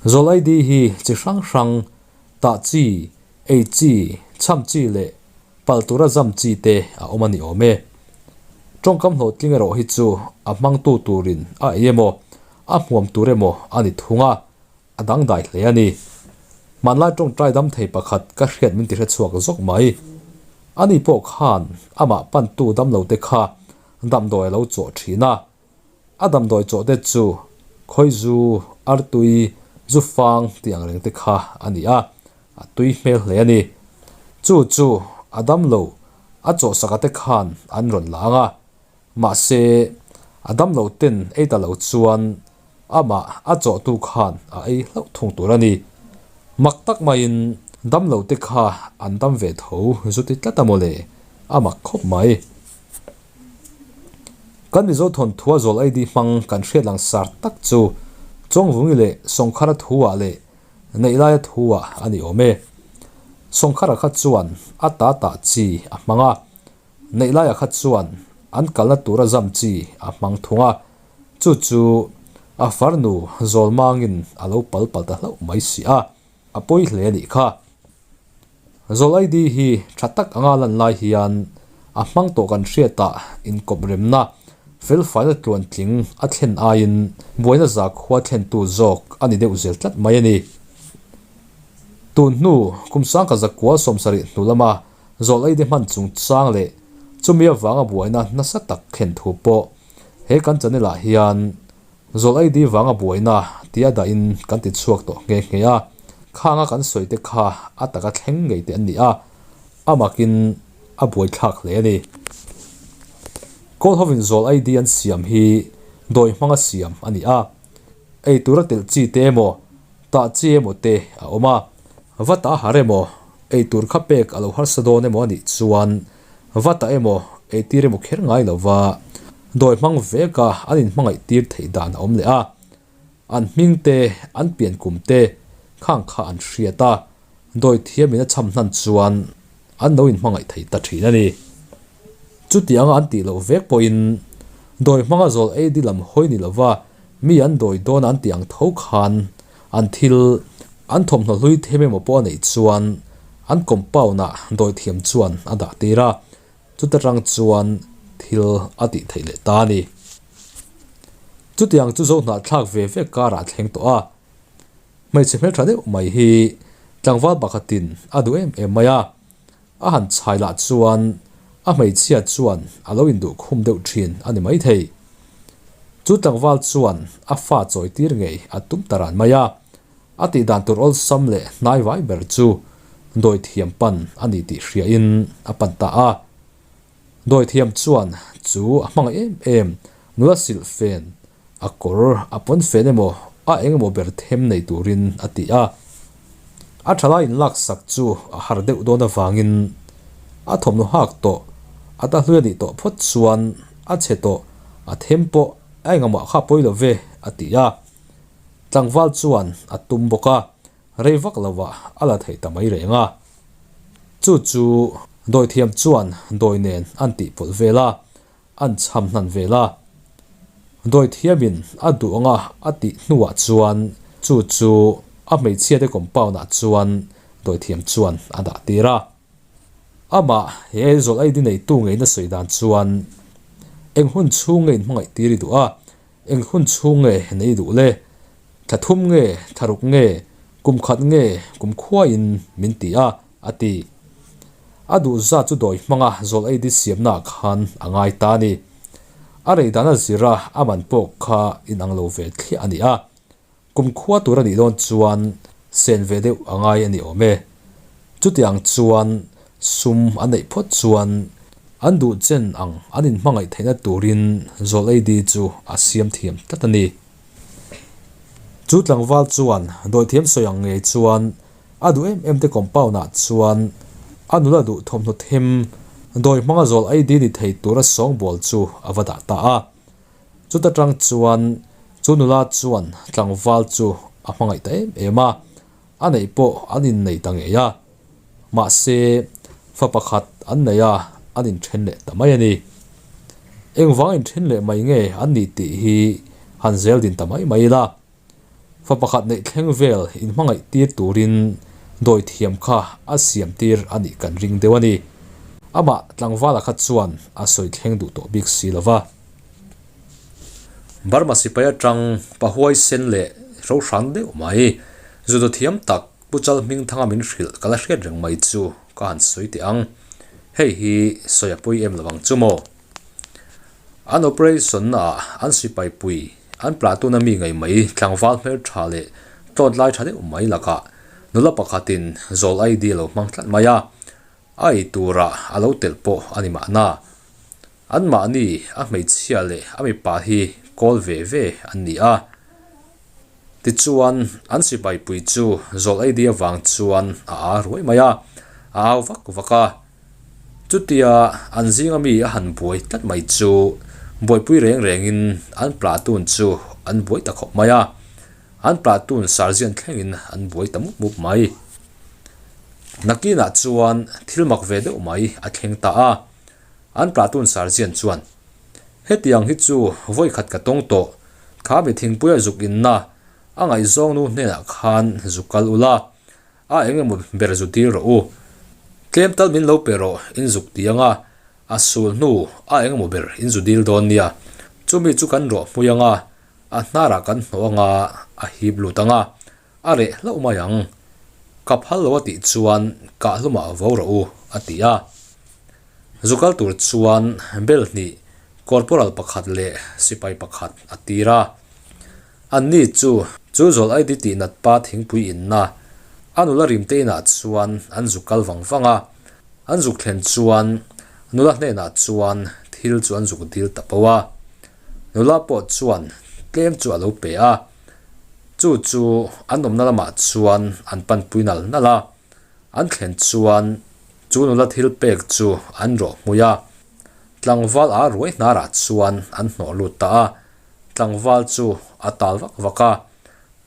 Zawlaidi hi chi hrang hrang, tah chi, ei chi, chham chi leh pal tura zam chi te a awm a ni awm e. Tawngkam hlawhtling erawh hi chu a hmangtu turin a ei emaw, a hmuam tur emaw a ni thung a, a dangdai hle a ni. Hmanlai tawngtai dam thei pakhat ka hriat min ti hrechhuak zawk mai. Ani pawh khan amah pantu damlo te kha damdawi a lo chawh thin a. A damdawi chawh te chu khawizu, artui, zufang tih ang reng te kha a ni a, a tui hmel hle a ni. Chu chu a damlo a chawhsaka te khan an rawn la ang a, mahse a damlo ten ei ta lo chuan amah a chawhtu khan a ei hlauh thung tur a ni. Mak tak maiin damlo te kha an dam ve tho zu ti tlat a mawle, a mak khawp mai. Kan Mizo thawnthua zawl ID hmang kan hriat lang sar tak chu Chawngvungi leh Sawngkhara thu-ah leh Neihlaia thu-ah a ni awm e. Sawngkhara kha chuan a ta tah chi a hmang a, Neihlaia kha chuan an kalna tura zam chi a hmang thung a, chu chu a farnu Zawlmangin a lo pal pal ta hlauh mai si a, a pawi hle a nih kha. Zawl ID hi tha tak anga lan lai hian a hmang tawh kan hriatah inkawp remna felfaina tluan tling a thlen aiin buaina zakhua thlentu zawk a ni deuh zel tlat mai a ni. Tun hnu kum sangkhat zakua 70 hnu lama zawl ID hman chungchang leh chumi avanga buaina nasa tak thlen thu pawh he kan channel ah hian Zawl ID vanga buaina tia dahin kan ti chhuak tawh nghe nghe a, khanga kan sawi te kha a taka thleng ngei te an ni a, a makin a buaithlak hle a ni. Kawl hovin zawl ID an siam hi dawi hmanga siam a ni a, ei tura telh chi te emaw, tah chi emaw te a awm a, va tah har emaw, ei tur kha pek a lo harsa dawn emaw a nih chuan Va ta emaw, eitir emaw kher ngai lova dawi hmang veka an inhmangaih tir theih dan a awm leh a. An hming te, an pian kum te khang kha an hriat a, dawi thiamin a cham hnan chuan an lo inhmangaih thei ta thin a ni. Chutianga an tih loh vek pawhin dawi hmanga zawl ei di lam hawi ni lova mi an dawi dawn an tih ang tho khan An thil an thawmhnaw hlui them emaw pawh a neih chuan an compound-ah dawithiam chuan a dah tir a, chuta tang chuan thil a tih theih leh ta a ni. Chutiang chu zo hnahthlak ve ve karah a thleng tawh a, hmeichhe hmeltha deuh mai hi tlangval pakhatin a duh em em mai a, a han chhai lah chuan a hmeichhia chuan a lo induh khum deuh thin a ni maithei. Chu tlangval chuan a fa chawi tir ngei a tum ta ran mai a, a tih dan tur awlsam leh hnai vai ber chu dawithiam pan a ni tih hriain a pan ta a. Dawithiam chuan chu a hmangaih em em nula silh fen, a kawr a pawn fen emaw a eng emaw ber them nei turin a ti a. A thalai inlaksak chu a har deuh dawn avangin a thawmhnaw hak tawh a ta hlui a nih tawh phawt chuan a chhe tawh a them pawh a engahmah kha pawi lo ve a ti a. Tlangval chuan a tum bawk a, rei vak lovah a la theih ta mai reng a. Chu chu dawithiam chuan dawi nen an tihpawlh vel a, an chham hnan vel a. Dawithiamin a duh anga a tih hnuah chuan chu chu a hmeichhiate compound-ah chuan dawithiam chuan a dah tir a. Amah he zawlh ID neitu ngeina sawi dan chuan eng hun chhung nge inhmangaih tir i duh a, eng hun chhung nge nei i duh le? Thla thum nge, thla ruk nge, kum khat nge, kum khuaiin min ti a, a ti. A duh zat chu dawi hmanga zawl ei di siamnaah khan a ngai ta a ni. A rei dan a zir a, a man pawh kha inang lo ve thliah a ni a. Kum khua tur a nih dawn chuan sen ve deuh a ngai a ni awm e. Chutiang chuan sum a neih phawt chuan an duh chen ang an inhmangaih theihna turin zawl ei di chu a siam thiam tlat a ni. Chu tlangval chuan dawithiam sawi ang ngei chuan A duh em em te compound ah chuan a nula duh thawmhnaw them dawi hmanga zawl ID ni thei tura sawngbawl chu a va dah ta a. Chuta tang chuan chu nula chuan tlangval chu a hmangaih ta em em a, a neih pawh an innei ta ngei a. Mahse, fa pakhat an nei a, an inthen leh ta mai a ni. Engvang inthen leh mai nge an ni tih hi han zel din ta mai mai ila. Fa pakhat neih thleng vel inhmangaih tir turin dawi thiam kha a siam tir a nih kan ring deuh a ni. Amah tlangvala kha chuan a sawi thleng duh tawh bik si lo va. Burma sipai atang pa huaisen leh hrohran deuh mai, judo thiam tak Pu Chal Hmingthanga min hrilh ka la hriat reng mai chu ka han sawi teh ang. Hei hi sawi a pawi em lo ang chu maw? An operation naah an sipai pui, an platoon a mi ngei mai tlangval hmel tha leh tlawt lai tha deuh mai lakah nula pakhatin zawl ID a lo hmang tlat mai a, a ei turah a lo telh pawh a ni mahna. Anmahni a hmeichhia leh a mipa hi kawl ve ve an ni a. Tichuan, an sipai pui chu zawl ID avang chuan a aa ruai mai a, a au vak vak a. Chutia an zinga mi a han buai tlat mai chu buaipui reng rengin an platoon chu an buai ta khawp mai a, an platoon sergeant thlengin an buai ta mup mup mai. Nakinah chuan thil mak ve deuh mai a thleng ta a, an platoon sergeant chuan, Hetiang hi chu vawikhat ka tawng tawh, kha mi thingpuia zuk inna a ngaihzawng nu hnenah khan zuk kal ula, A eng emaw ber zu dil rawh u. Tlem tal min lo pe rawh in zuk ti anga, a sul hnu a eng emaw ber in zu dil dawn nia. Chumi chu kan rawh hmui anga, a hnarah kan hnawh anga, a hip lut anga, a reh hlauh mai ang. Ka phal lo a tih chuan kah hlumah vo rawh u a ti a. Zu kal tur chuan bel hnih, corporal pakhat leh sipai pakhat a tir a. Anni chu chu zawl ID tih nat pa thingpui inna a nula rimte inah chuan an zuk kal vang vang a, an zuk thlen chuan nula hnenah chuan thil chu an zuk dil ta po a. Nula pawh chuan tlem chu a lo pe a, chu chu an awmna lamah chuan an panpui nal nal a, an thlen chuan chu nula thil pek chu an rawh hmui a, tlangval a ruai hnarah chuan an hnawh lut ta a. Tlangval chu a tal vak vak a,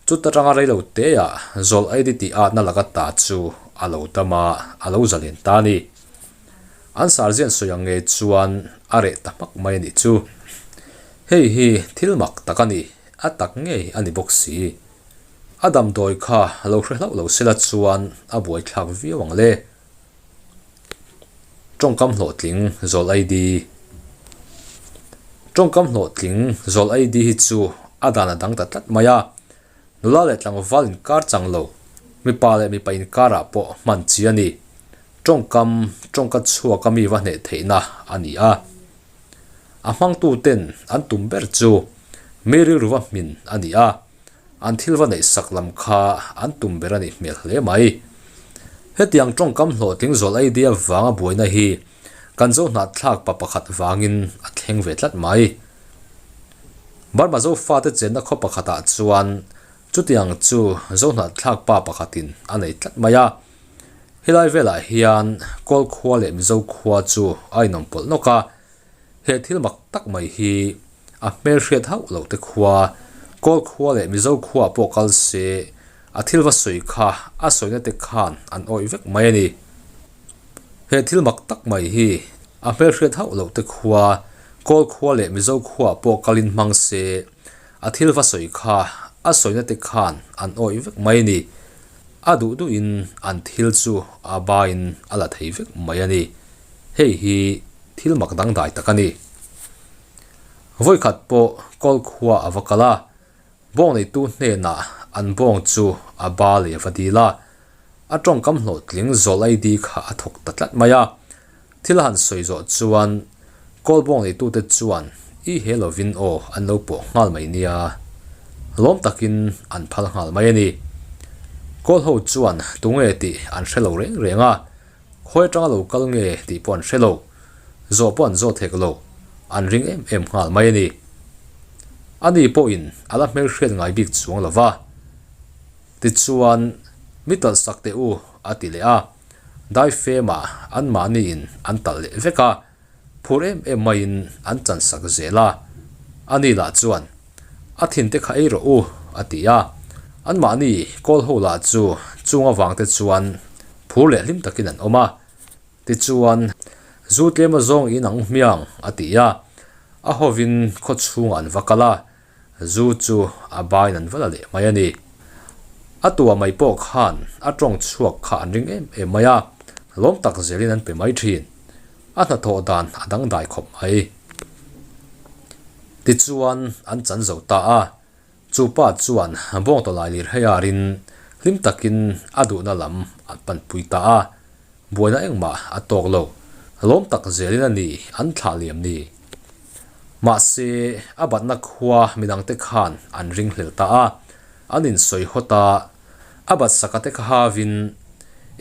chuta tanga reilo teah zawl aidi tih atna laka ta chu a lo dam a, a lo zalen ta a ni. An sergeant sawi ang nge chuan a reh ta hmak mai a nih chu. Hei hi thil mak tak a ni, a tak ngei a ni bawk si. A damdawi kha lo hre hlauh lo sela chuan a buaithlak viau ang le. Tawngkam hlawhtling zawl ID Tawngkam hlawhtling zawl ID hi chu a dan a dang ta tlat mai a, nula leh tlangval inkar chang lo, mipa leh mipa inkarah pawh hman chi a ni. Tawngkam tawngka chhuaka mi va hneh theihna a ni a. A hmangtuten an tum ber chu mi rilru va hmin a ni a. An thil va neih sak lam kha an tum ber a nih hmel hle mai. Hetiang tawngkam hlawhtling zawl idea vanga buaina hi kan zo hnahthlak pa pakhat vangin a thleng ve tlat mai. Burma Zofate chenna khaw pakhatah chuan chutiang chu zo hnahthlak pa pakhatin a nei tlat mai a. Helai velah hian Kawl khua leh Mizo khua chu a inawm pawlh nawk a. He thil mak tak mai hi a hmelhriat hauh loh te khua, Kawl khua leh Mizo khua pawh kal se a thil va sawi kha a sawina te khan an awih vek mai a ni. He thil mak tak mai hi a hmelhriat hauh loh te khua, Kawl khua leh Mizo khua pawh kalin hmang se a thil va sawi kha a sawina te khan an awih vek mai a ni. A duh duhin an thil chu a bain a la thei vek mai a ni. Hei hi thil mak dangdai tak a ni. Vawikhat pawh kawl khua a va kal a, bawng neitu hnenah an bawng chu a ba leh a va dil a, a tawngkam hlawhtling zawl ID kha a thawk ta tlat mai a. Thil a han sawi zawh chuan kawl bawng neitute chuan i he lovin aw an lo pawh nghal mai nia, lawm takin an phal nghal mai a ni. Kawl ho chuan tunge tih an hre lo reng reng a, Khawi atanga lo kal nge tih pawh an hre lo, zawh pawh an zawt hek lo, an ring em em nghal mai a ni. Ani pawhin a la hmelhriat ngai bik chuang lo va. Tichuan, Mi talh sak teh u, a ti leh a, daifemah anmahniin an talh leh vek a, phur em em maiin an chan sak zel a. Ani lah chuan, A thinte kha ei rawh u, a ti a. Anmahni kawl ho lah chu chung avangte chuan phur leh hlim takin an awm a. Tichuan, Zu tlem azawng in ang hmiang, a ti a. A hovin khaw chhungah an va kal a, zu chu a bain an va la leh mai a ni. A tua mai pawh khan a tawng chhuak kha an ring em em mai a, lawm tak zelin an pe mai thin. A hnathawh dan a dangdai khawp mai. Tichuan an chan zo ta a, chu pa chuan bawngtawlai lir heiarin hlim takin a duhna lam a panpui ta a, Buaina engmah a tawk lo. Lawm tak zelin a ni an thlah liam ni. Mahse, a batna khua midangte khan an ringhlel ta a, an insawi hawt a, a bat saka te kha havin,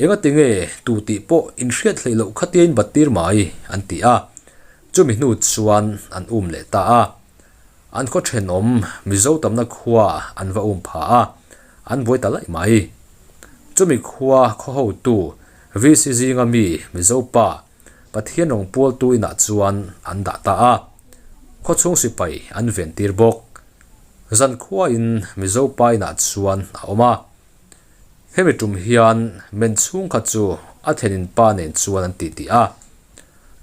Enga tinge tu tih pawh inhriat hleih loh khatia in bat tir mai, an ti a. Chumi hnu chuan an um leh ta a. An khaw thenawm Mizo tamna khua an va um pha a, an buai ta laih mai. Chumi khua khaw hotu VC zinga mi Mizo pa Pathian rawng pualtu inah chuan an dah ta a, khaw chhung sipai an ven tir bawk. Zan khuain Mizo pa inah chuan a awm a. Hemi tum hian men chhung kha chu a thenin pa nen chuan an titi a.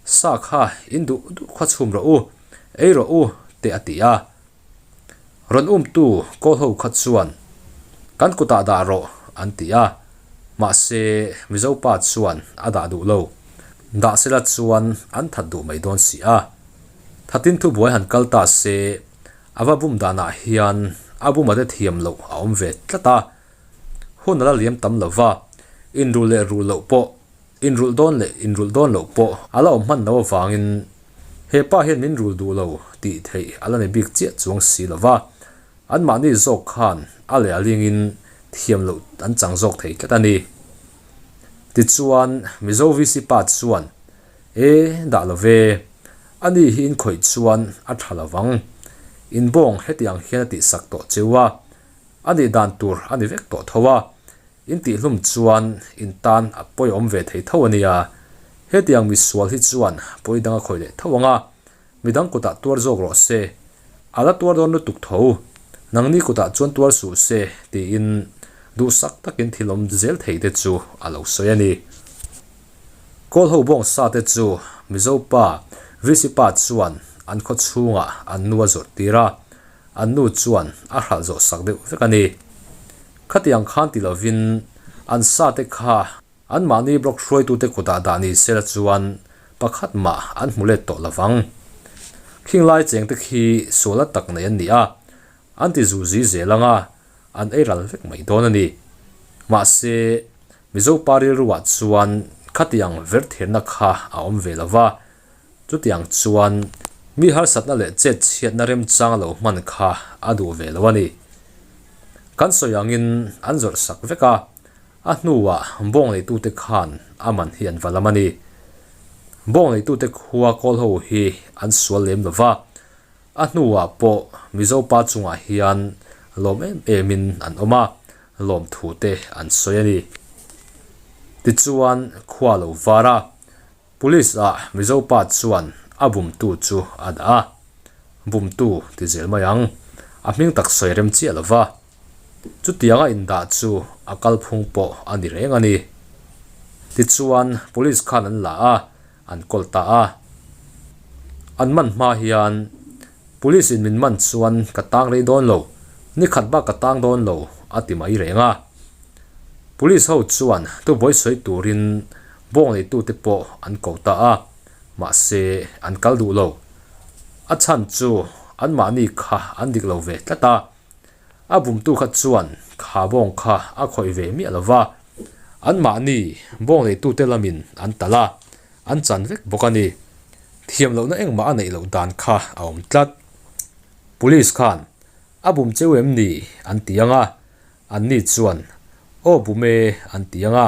Sa kha in duh duh kha chhum rawh u, ei rawh u te a ti a. Rawn umtu kawl ho kha chuan kan kutah dah rawh an ti a, mahse Mizo pa chuan a dah duh lo. Dah sela chuan an that duh mai dawn si a. Thatin thubuai han kal ta se a va bum danah hian a bum a te thiam loh a awm ve tlat a. Hun a la liam tam lo va, inrulh leh rulh loh pawh Inrulh dawn leh inrulh dawn loh pawh a la awm hman lo avangin he pa hian min rul duh lo tih theih a la ni bik chiah chuang si lo va, anmahni zawk khan a leh a lingin thiam loh an chang zawk thei tlat a ni. Tichuan, Mizo VC pa chuan, E, dah lo ve, ani hi inkhawih chuan a tha lo vang. Inbawng hetiang hian a tihsak tawh cheu a, a nih dan tur a ni vek tawh tho a, In tihhlum chuan in tan a pawiawm ve thei tho a nia. Hetiang misual hi chuan pawi dang a khawih leh tho ang a, midang kutah tuar zawk rawh se. A la tuar dawn lutuk tho. Nangni kutah chuan tuar suh se tiin duhsak takin thil awm zel thei te chu a lo sawi a ni. Kawl ho bawng sa te chu Mizo pa VC pa chuan an khaw chhungah an nu a zawrh tir a, an nu chuan a hralh zawh sak deuh vek a ni. Khatiang khan ti lovin an sate kha anmahni block hruaitute kutah dah ni sela chuan pakhat mah an hmu let tawh lovang. Khing lai chengte khi suala tak nei an ni a, an ti zu zi zel ang a, an ei ral vek mai dawn a ni. Mahse, Mizo pa rilruah chuan khatiang verthirna kha a awm ve lova, Chutiang chuan mi harsatna leh chet chhiatna remchang lo hman kha a duh ve lo a ni. Kan sawi angin an zawrh sak vek a, a hnuah bawng neitute khan a man hi an va lam a ni. Bawng neitute khua kawl ho hi an sual lem lo va, a hnuah pawh Mizo pa chungah hian lawm em emin an awm a, lawmthu te an sawi a ni. Tichuan khua lo var a. Police ah Mizo pa chuan a bumtu chu a dah a, bumtu ti zel mai ang, a hming tak sawi rem chiah lo va. Chutianga indah chu a kalphung pawh a ni reng a ni. Tichuan Police khan an la a, an kawl ta a. An man hma hian Police in min man chuan ka tang rei dawn lo, ni khat bak ka tang dawn lo a ti mai reng a. Police ho chuan thubuai sawi turin bawng neitute pawh an ko ta a, mahse an kal duh lo. A chhan chu anmahni kha an dik lo ve tlat a, a bumtu kha chuan kha bawng kha a khawih ve miah lo va, anmahni bawng neitute lamin an talh a, an chan vek bawk a ni. Thiam lohna engmah a neih loh dan kha a awm tlat. Police khan a bum cheu em ni an ti ang a, Anni chuan, Aw bum e, an ti ang a.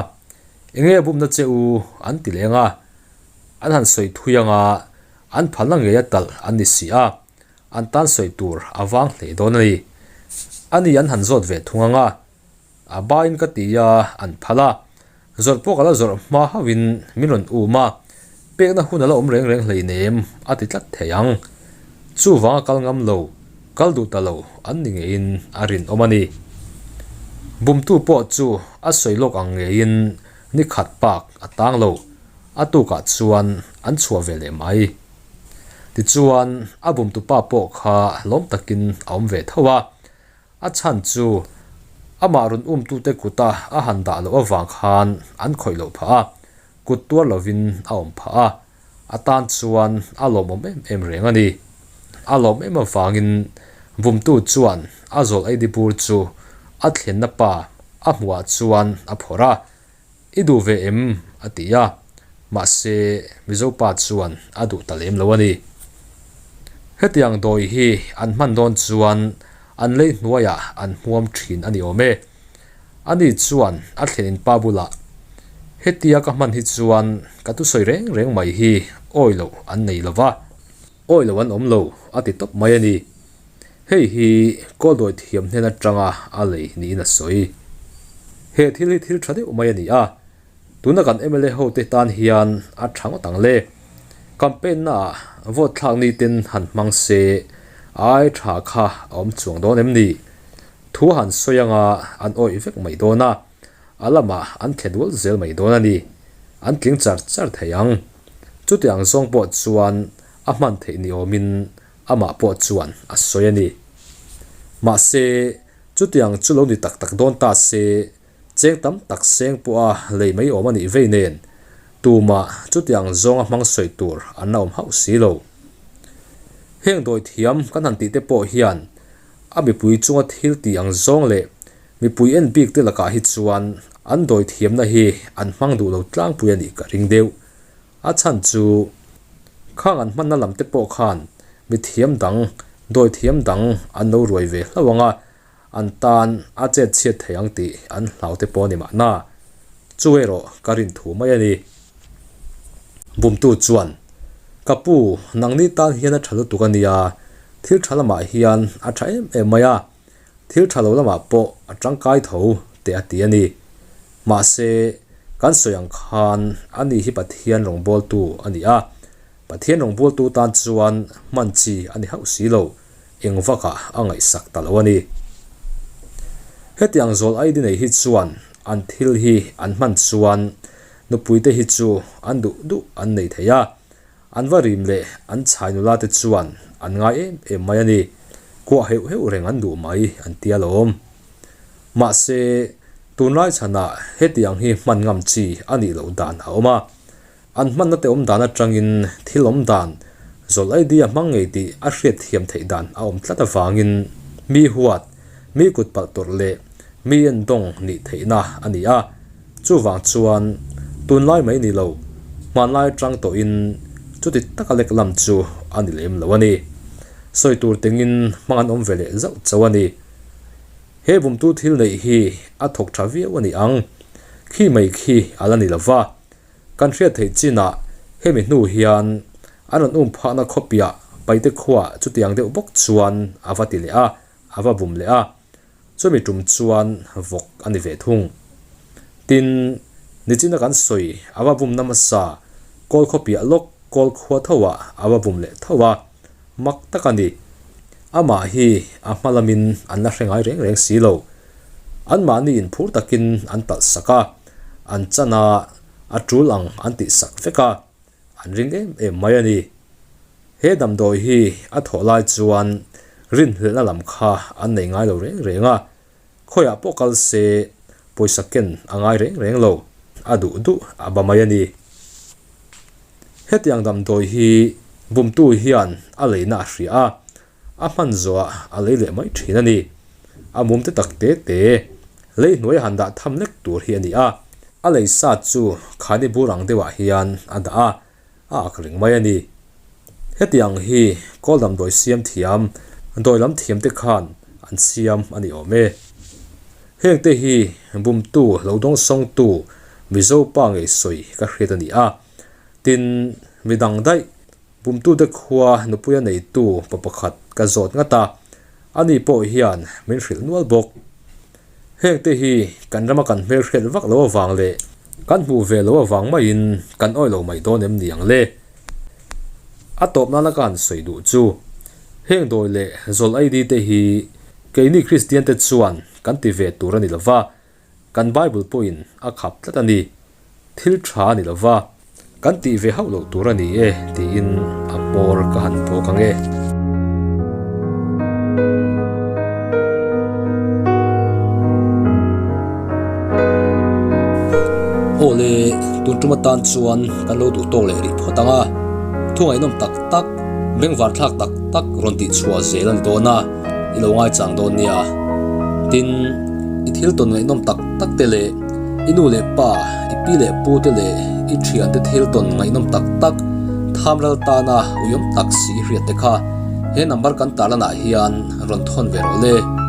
Enge a bumna che u? an ti leng a. An han sawi thui ang a, an phalna ngei a talh an ni si a, an tan sawi tur a vang hle dawn a ni. Ani an han zawt ve thung ang a, A bain ka ti a, an phal a. Zawrh pawh ka la zawrh hma hauhin min rawn um a, pekna hun a la awm reng reng hleinem a ti tlat thei ang. Chuvanga kal ngam lo, kal duh ta lo an ni ngeiin a rinawm a ni. Bumtu pawh chu a sawi lawk ang ngeiin ni khat pak a tang lo, a tukah chuan an chhuah ve leh mai. Tichuan a bumtupa pawh kha lawm takin a awm ve tho a. A chhan chu Amah rawn umtute kuta a han dah loh avang khan an khawih loh phah a, kut tuar lovin a awm phah a, a tan chuan a lawmawm em em reng a ni. A lawm em avangin bumtu chuan a zawl ei dibur chu a thlenna pa a hmuhah chuan a phawrh a, I duh ve em? a ti a, mahse Mizo pa chuan a duh ta lem lo a ni. Hetiang dawi hi an hman dawn chuan an lei hnuaiah an hmuam thin a ni awm e. Ani chuan a thlenin pa bulah, Hetia ka hman hi chuan ka thusawi reng reng mai hi awi loh an nei lo va, awi loh an awm lo a ti tawp mai a ni. Hei hi Kawldawi thiam hnen atanga a lei niin a sawi. He thil hi thil tha deuh mai a ni a, tuna kan mla hote tan hian a tha ngawt ang le. Campaign naah vote thlak ni ten han hmang se a ai tha kha a awm chuang dawn em ni? Thu han sawi anga an awih vek mai dawn a, a lamah an thle dual zel mai dawn a ni. An tling char char thei ang. Chutiang zawng pawh chuan a hman theih ni awmin amah pawh chuan a sawi a ni. Mahse, chutiang chu lo ni tak tak dawn ta se, cheng tam tak seng pawha lei mai awm a nih vei nen, tumah chutiang zawnga hmang sawi tur an la awm hauh si lo. Heng dawi thiam kan han tih te pawh hian a mipui chunga thil tih ang zawng leh mipui en bik te lakah hi chuan an dawi thiamna hi an hmang duh lo tlangpui a nih ka ring deuh. A chhan chu khang an hmanna lam te pawh khan mithiam dang, dawi thiam dang an lo ruai ve hlauh ang a, an tan a chet chhiat thei ang tih an hlau te pawh a ni mahna. Chu erawh ka rin thu mai a ni. Bumtu chuan, Ka pu, nangni tan hian a tha lutuk a nia, thil tha lamah hian a tha em em mai a, thil tha lo lamah pawh a tangkai tho teh a ti a ni. Mahse, kan sawi ang khan ani hi Pathian rawngbawltu a ni a, Pathian rawngbawltu tan chuan hman chi a ni hauh si lo, eng vakah a ngaihsak ta lo a ni. Hetiang zawl ID nei hi chuan an thil hi an hman chuan nupuite hi chu an duh duh an nei thei a, An va rim leh an chhai nula te chuan an ngai em em mai a ni. Kuah heuh heuh reng an duh mai an ti alawm. Mahse, tunlai chhanah hetiang hi hman ngam chi a nih loh dan a awm a. An hmanna te awm dan atangin thil awm dan, zawlh idea hmang ngei tih a hriat thiam theih dan a awm tlat avangin mi huat, mi kut palh tawrh leh mi endawng nih theihna a ni a. Chuvang chuan tunlai mai ni lo, hmanlai atang tawhin chuti taka lek lam chu a ni lem lo a ni. Sawi tur tengin hmang an awm ve leh zauh chauh a ni. He bumtu thil neih hi a thawk tha viau a ni ang. Khi mai khi a la ni lo va. Kan hriat theih chinah hemi hnu hian an rawn um phahna khawpiah Paite khuaah chutiang deuh bawk chuan a va ti leh a, a va bum leh a. Chumi tum chuan vawk a ni ve thung. Tin, nichina kan sawi a va bumna hmasa kawl khawpiah lawk kawl khua tho ah a va bum leh tho a, mak tak a ni. Amah hi a hma lamin an la hre ngai reng reng si lo. Anmahni inphur takin an talh sak a, an chan a, a tul ang an tih sak vek a. An ring em em mai a ni. He damdawi hi a thawh lai chuan rinhlelhna lam kha an nei ngai lo reng reng a, khawiah pawh kal se pawisa ken a ngai reng reng lo, a duh duh a ba mai a ni. Hetiang damdawi hi bumtu hian a leina a hria a, A hman zawhah a lei leh mai thin a ni. A mum te tak te te, lei hnuai han dah tham lek tur hi a ni a. A lei sa chu khani bur ang deuhah hian a dah a, a ak reng mai a ni. Heti ang hi kawl damdawi siam thiam, dawi lam thiam te khan an siam a ni awm e. Heng te hi bumtu lo dawngsawngtu Mizo pa ngei sawi ka hriat a ni a. Tin, midang daih Pumtute khua nupuia neitu pa pakhat ka zawt ngat a, ani pawh hian min hrilh nual bawk. Hengte hi kan rama kan hmelhriat vak lo avang leh kan hmuh ve lo avang maiin kan awih lo mai dawn em ni ang le? A tawp nana ka han sawi duh chu, heng dawi leh zawl ID te hi keini Kristian te chuan kan ti ve tur a ni lova, Kan Bible pawhin a khap tlat a ni. Thil tha a ni lo va, kan tih ve hauh loh tur a ni e tiin a hmawr ka han bawk ang e. Awle, tun tum atan chuan kan lo duh tawk leh rih phawt ang a, thu ngaihnawm tak tak, bengvar thlak tak tak rawn tih chhuah zel a ni dawn a, i lo ngaichang dawn nia. Tin, i thil tawn ngaihnawm tak tak te leh i nu leh pa, i pi leh pu te leh i thiante thil tawn ngaihnawm tak tak thamral tana uiawm tak si i hriat te kha he number kan tarlanah hian rawn thawn ve rawh le.